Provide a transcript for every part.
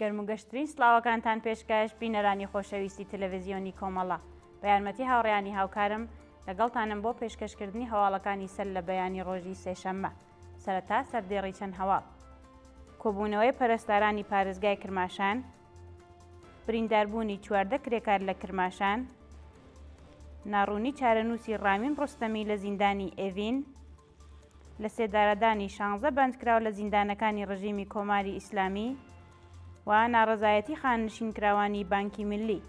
گەرم و گەشترین سڵاوەکانتان پێشکەش بینەرانی خۆشەویستی تەلەڤزیۆنی کۆمەڵە. بە یارمەتی هاوڕێیانی هاوکارم لەگەڵتانم بۆ پێشکەشکردنی هەواڵەکانی سەر لە بەیانی ڕۆژی سێشەممە. سەرەتا سەردێڕی چەند هەواڵ. کۆبوونەوەی پەرستارانی پارێزگای کرماشان، برینداربوونی 14 کرێکار لە کرماشان، ناڕوونی چارەنووسی ڕامین ڕۆستەمی لە زیندانی ئێڤین، لە سێدارەدانی شانزە بەندکراو لە زیندانەکانی ڕژیمی کۆماری ئیسلامی و ناڕەزایەتی خانەنشینکراوانی بانکی میللی.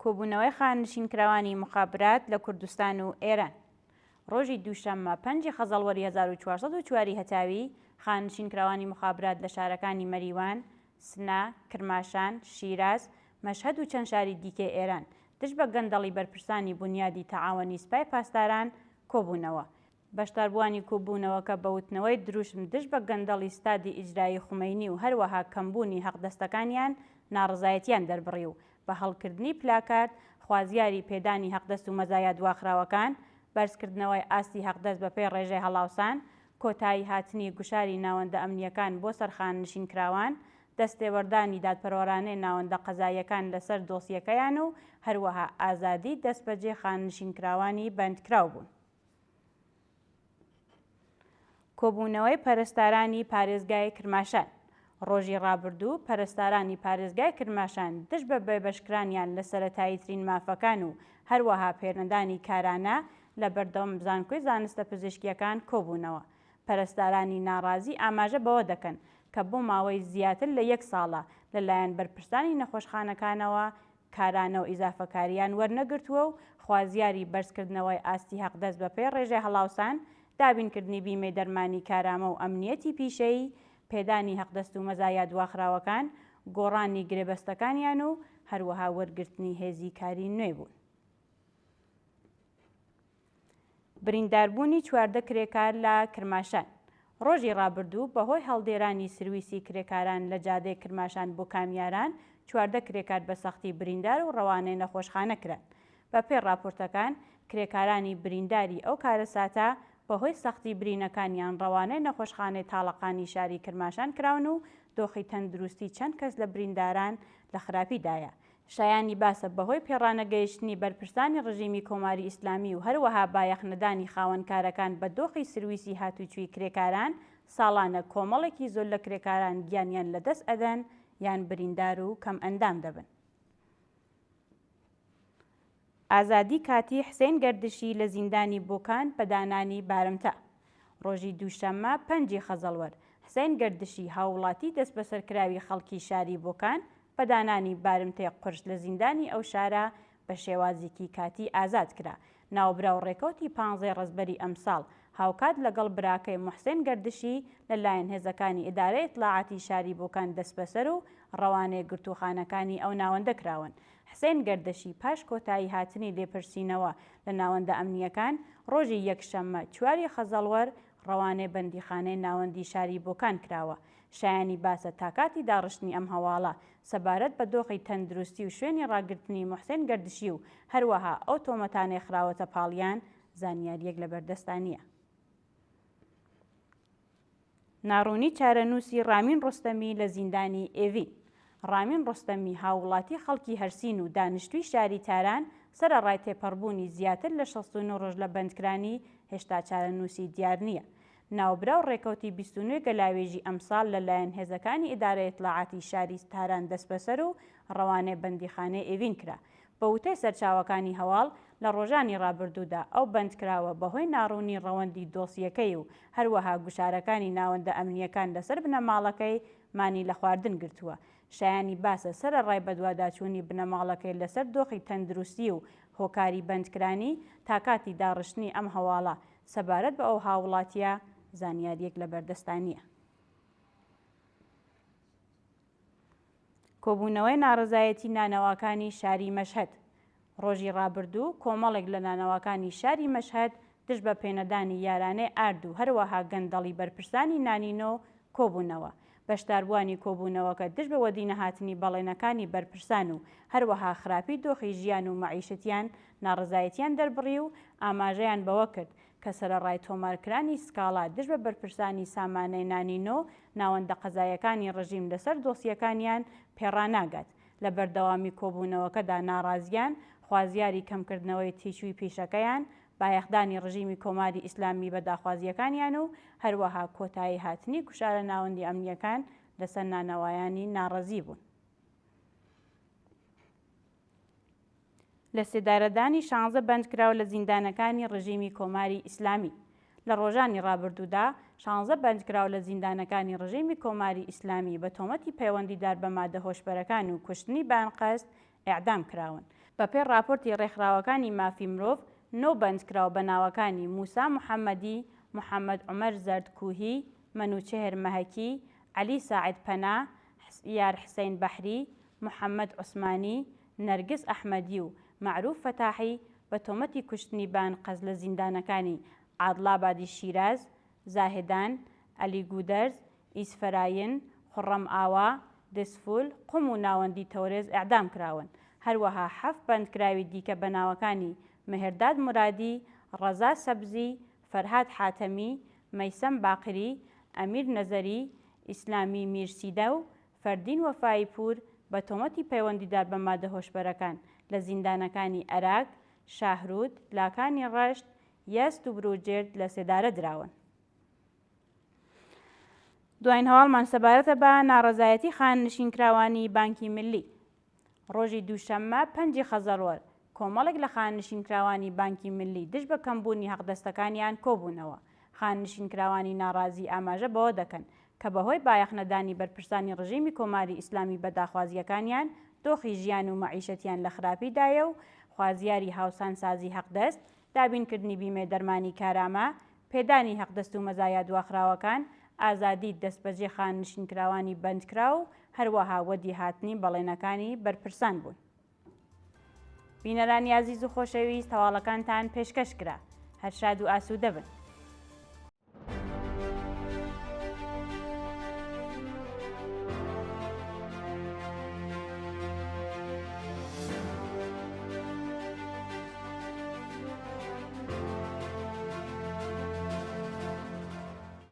کۆبوونەوەی خانەنشینکراوانی موخابرات لە کوردستان و ئێران. ڕۆژی دووشەممە پەنجی خەزەڵوەری 1404 ی هەتاوی، خانەنشینکراوانی موخابرات لە شارەکانی مەریوان، سنە، کرماشان، شیراز، مەشهەد و چەند شاری دیکەی ئێران، دژ بە گەندەڵی بەرپرسانی بونیادی تەعاوەنی سپای پاسداران کۆبوونەوە. بەشداربووانی کۆبوونەوەکە بە وتنەوەی دروشم دژ بە گەندەڵی ستادی ئیجرایی خومەینی و هەروەها کەمبوونی حەقدەستەکانیان ناڕەزایەتیان دەربڕی و بە هەڵکردنی پلاکارد خوازیاری پێدانی حەقدەست و مەزایا دواخراوەکان، بەرزکردنەوەی ئاستی حەقدەست بەپێی ڕێژەی هەڵاوسان، کۆتایی هاتنی گوشاری ناوەندە ئەمنییەکان بۆ سەر خانەنشینکراوان، دەستێوەردانی دادپەروەرانەی ناوەندە قەزاییەکان لەسەر دۆسیەکەیان و هەروەها ئازادی دەستبەجێ خانەنشینکراوانی بەندکراو بوون. کۆبوونەوەی پەرستارانی پارێزگای کرماشان ڕۆژی ڕابردوو پەرستارانی پارێزگای کرماشان دژ بە بێبەشکرانیان لە سەرەتاییترین مافەکان و هەروەها پێنەدانی کارانە لە بەردەم زانکۆی زانستە پزیشکییەکان کۆبوونەوە. پەرستارانی ناڕازی ئاماژە بەوە دەکەن کە بۆ ماوەی زیاتر لە یەک ساڵە لەلایەن بەرپرسانی نەخۆشخانەکانەوە کارانە و ئیزافەکارییان وەرنەگرتووە و خوازیاری بەرزکردنەوەی ئاستی حەقدەست بەپێی ڕێژەی هەڵاوسان، دابینکردنی بیمەی دەرمانی کارامە و ئەمنییەتی پیشەیی، پێدانی حەقدەست و مەزایا دواخراوەکان، گۆڕانی گرێبەستەکانیان و هەروەها وەرگرتنی هێزی کاری نوێ بوون. برینداربوونی 14 کرێکار لە کرماشان ڕۆژی ڕابردوو بەهۆی هەڵدێرانی سرویسی کرێکاران لە جادەی کرماشان بۆ کامیاران 14 کرێکار بە سەختی بریندار و ڕەوانەی نەخۆشخانە کران. بەپێی ڕاپۆرتەکان کرێکارانی برینداری ئەو کارەساتە بەهۆی سەختی برینەکانیان ڕەوانەی نەخۆشخانەی تاڵەقانی شاری کرماشان کراون و دۆخی تەندروستی چەند کەس لە برینداران لە خراپیدایە. شایانی باسە بەهۆی پێڕانەگەیشتنی بەرپرسانی ڕژیمی کۆماری ئیسلامی و هەروەها بایەخنەدانی خاوەنکارەکان بە دۆخی سرویسی هاتوچوی کرێکاران، ساڵانە کۆمەڵێکی زۆر لە کرێکاران گیانیان لەدەست ئەدەن یان بریندار و کەمئەندام دەبن. ئازادی کاتی حسین گەردشی لە زیندانی بۆکان بە دانانی بارمتە. ڕۆژی دووشەممە پەنجی خەزەڵوەر، حسین گەردشی هاووڵاتی دەستبەسەرکراوی خەڵکی شاری بۆکان بە دانانی بارمتەی قورس لە زیندانی ئەو شارە بە شێوازیکی کاتی ئازاد کرا. ناوبراو ڕێکەوتی پانزەی ڕەزبەری ئەمساڵ هاوکات لەگەڵ براکەی موحسێن گەردشی لە لایەن هێزەکانی ئیدارەی ئیتلاعاتی شاری بۆکان دەستبەسەر و ڕەوانەی گرتووخانەکانی ئەو ناوەندە کراون. حسێن گەردشی پاش کۆتایی هاتنی لێپرسینەوە لە ناوەندە ئەمنییەکان، ڕۆژی یەکشەممە چواری خەزەڵوەر ڕەوانەی بەندیخانەی ناوەندی شاری بۆکان کراوە. شایانی باسە تا کاتی داڕشتنی ئەم هەواڵە، سەبارەت بە دۆخی تەندروستی و شوێنی ڕاگرتنی موحسێن گەردشی و هەروەها ئەو تۆمەتانەی خراوەتە پاڵیان، زانیارییەک لەبەردەستا نییە. ناڕوونی چارەنووسی ڕامین ڕۆستەمی لە زیندانی ئێڤین ڕامین ڕۆستەمی هاووڵاتی خەڵکی هەرسین و دانیشتووی شاری تاران، سەرەڕای تێپەڕبوونی زیاتر لە 69 ڕۆژ لە بەندکرانی، هێشتا چارەنووسی دیار نییە. ناوبراو ڕێکەوتی 29 گەلاوێژی ئەمساڵ لە لایەن هێزەکانی ئیدارەی ئیتڵاعاتی شاری تاران دەستبەسەر و ڕەوانەی بەندیخانەی ئێڤین کرا. بە وتەی سەرچاوەکانی هەواڵ، لە ڕۆژانی ڕابردوودا ئەو بەندکراوە بەهۆی ناڕوونی ڕەوەندی دۆسیەکەی و هەروەها گوشارەکانی ناوەندە ئەمنییەکان لەسەر بنەماڵەکەی، مانی لە خواردن گرتووە. شایانی باسە سەرەڕای بەدواداچوونی بنەماڵەکەی لەسەر دۆخی تەندروستی و هۆکاری بەندکرانی، تا کاتی داڕشتنی ئەم هەواڵە سەبارەت بە ئەو هاووڵاتییە زانیارییەک لەبەردەستا نییە. کۆبوونەوەی ناڕەزایەتی نانەواکانی شاری مەشهەد ڕۆژی ڕابردوو کۆمەڵێک لە نانەواکانی شاری مەشهەد دژ بە پێنەدانی یارانەی ئارد و هەروەها گەندەڵی بەرپرسانی نانینۆ کۆبوونەوە. بەشداربووانی کۆبوونەوەکە دژ بە وەدینەهاتنی بەڵێنەکانی بەرپرسان و هەروەها خراپی دۆخی ژیان و مەعیشەتیان ناڕەزایەتیان دەربڕی و ئاماژەیان بەوە کرد کە سەرەڕای تۆمارکرانی سکاڵا دژ بە بەرپرسانی سامانەی نانینۆ ناوەندە قەزایەکانی ڕژیم لەسەر دۆسیەکانیان پێڕاناگات. لە بەردەوامی کۆبوونەوەکەدا ناڕازیان خوازیاری کەمکردنەوەی تیچووی پیشەکەیان، بایەخدانی ڕژیمی کۆماری ئیسلامی بە داخوازییەکانیان و هەروەها کۆتایی هاتنی گوشارە ناوەندی ئەمنییەکان لەسەر نانەوایانی ناڕەزی بوون. لەسێدارەدانی شانزە بەندکراو لە زیندانەکانی ڕژیمی کۆماری ئیسلامی لە ڕۆژانی ڕابردوودا شانزە بەندکراو لە زیندانەکانی ڕژیمی کۆماری ئیسلامی بە تۆمەتی پەیوەندیدار بە مادە هۆشبەرەکان و کوشتنی بەئەنقەست ئێعدام کراون. بەپێی ڕاپۆرتی ڕێکخراوەکانی مافی مرۆڤ، نۆ بەندکراو بە ناوەکانی مووسا محەممەدی، محەممەد عومەر زەردکووهی، مەنووچێهر مەهەکی، عەلی ساعد پەنا، یار حسەین بەحری، محەممەد عوسمانی، نەرگس ئەحمەدی و مەعرووف فەتاحی بە تۆمەتی کوشتنی بەئەنقەست لە زیندانەکانی عادڵابادی شیراز، زاهدان، ئەلیگوودەرز، ئیسفەراین، خوڕەم ئاوا، دزفول، قوم و ناوەندی تەورێز ئێعدام کراون. هەروەها حەفت بەندکراوی دیکە بە ناوەکانی مهرداد مورادی، ڕەزا سەبزی، فەرهاد حاتەمی، مەیسەم باقری، ئەمیر نەزەری، ئیسلامی میرسیدە و فەردین وەفایی پوور بە تۆمەتی پەیوەندیدار بە مادە هۆشبەرەکان لە زیندانەکانی ئەراک، شاهرود، لاکانی ڕەشت، یەزد و بروجرد لە سێدارە دراون. دواین هەواڵمان سەبارەتە بە ناڕەزایەتی خانەنشینکراوانی بانکی ملی. ڕۆژی دووشەممە پەنجی خەزەڵوەر، کۆمەڵێک لە خانەنشینکراوانی بانکی ملی دژ بە کەمبوونی حەقدەستەکانیان کۆبوونەوە. خانەنشینکراوانی ناڕازی ئاماژە بەوە دەکەن کە بەهۆی بایەخنەدانی بەرپرسانی ڕژیمی کۆماری ئیسلامی بە داخوازییەکانیان دۆخی ژیان و مەعیشەتیان لە خراپیدایە و خوازیاری هاوسانسازی حەقدەست، دابینکردنی بیمەی دەرمانی کارامە، پێدانی هەقدەست و مەزایا دواخراوەکان، ئازادیی دەستبەجێ خانەنشینکراوانی بەندکراو و هەروەها وەدیهاتنی بەڵێنەکانی بەرپرسان بوون. بینەرانی ئازیز و خۆشەویست هەواڵەکانتان پێشکەش کرا. هەر شاد و ئاسوودە بن.